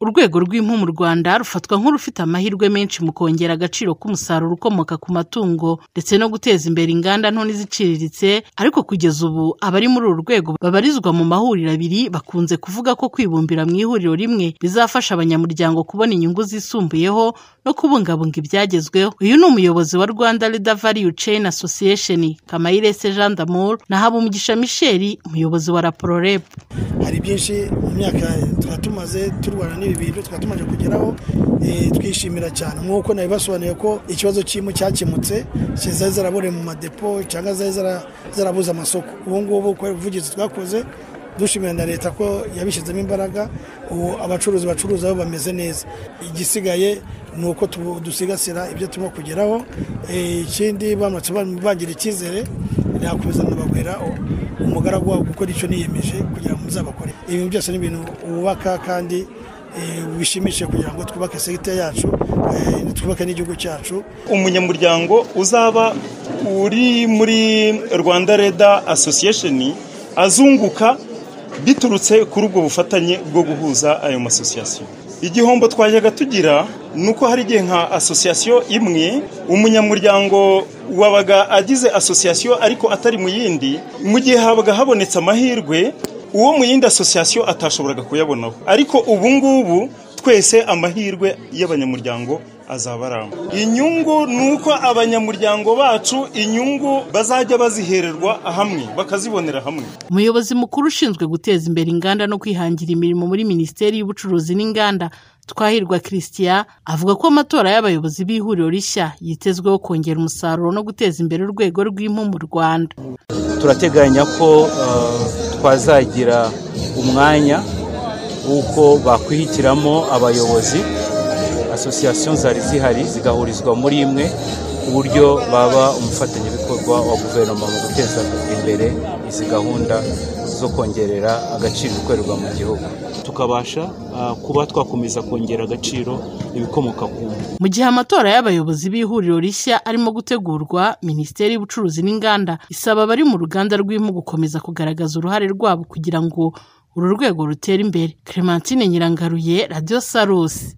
Urwego rw'impu mu Rwanda rufatwa nk'urufite amahirwe menshi mu kongera agaciro k'umusaruro ukomoka ku matungo ndetse no guteza imbere inganda nto n'iziciriritse, ariko kugeza ubu abari muri uru rwego babarizwa mu mahuriro abiri bakunze kuvuga ko kwibumbira mu ihuriro rimwe bizafasha abanyamuryango kubona inyungu zisumbuyeho no kubungabunga ibyagezweho. Uyu ni umuyobozi wa Rwanda Leather Value Chain Association, Kamayirese Jean d'Amour, na Habumugisha Michel, umuyobozi wa Raprorep. Hari byinshi mu myaka twatumaze turwana n'ibi bintu twatumaze kugeraho, twishimira cyane nk'uko nabibasobanuye ko ikibazo cy'impu cyakemutse, zari zarabure mu madepo cyangwa zari zarabuze amasoko. Ubu ngubu kubera ubuvugizi twakoze, dushimira na leta ko yabishyizemo imbaraga, ubu abacuruzi bacuruza bo bameze neza. Igisigaye ni uko dusigasira ibyo turimo kugeraho. Ikindi bamatse bangira icyizere, nakomeza nkababwira umugaragu wabo gukora icyo niyemeje kugira ngo muzabakore. Ibintu byose ni ibintu wubaka kandi bishimishije kugira ngo twubake segiteri yacu, twubake n'igihugu cyacu. Umunyamuryango uzaba uri muri Rwanda Leather Association azunguka biturutse kuri ubwo bufatanye bwo guhuza ayo masosiyasiyo. Igihombo twajyaga tugira ni uko hari igihe nka asosiyasiyo imwe umunyamuryango wabaga agize asosiyasiyo ariko atari mu yindi, mu gihe habaga habonetse amahirwe uwo mu yindi asosiyasiyo atashoboraga kuyabonaho. Ariko ubu ngubu twese amahirwe y'abanyamuryango azaba aramba. Inyungu ni uko abanyamuryango bacu inyungu bazajya bazihererwa hamwe, bakazibonera hamwe. Umuyobozi mukuru ushinzwe guteza imbere inganda no kwihangira imirimo muri Minisiteri y'Ubucuruzi n'Inganda, Twahirwa Christian, avuga ko amatora y'abayobozi b'ihuriro rishya yitezweho kongera umusaruro no guteza imbere urwego rw'impu mu Rwanda. Turateganya ko twazagira umwanya w'uko bakwihitiramo abayobozi, asosiyasiyo zari zihari zigahurizwa muri imwe, ku buryo baba umufatanyabikorwa wa guverinoma mu guteza imbere izi gahunda zo kongerera agaciro ibikorerwa mu gihugu, tukabasha kuba twakomeza kongera agaciro ibikomoka ku mpu. Mu gihe amatora y'abayobozi b'ihuriro rishya arimo gutegurwa, Minisiteri y'Ubucuruzi n'Inganda isaba abari mu ruganda rw'impu gukomeza kugaragaza uruhare rwabo kugira ngo uru rwego rutere imbere. Clementine Nyirangaruye, Radio Salus.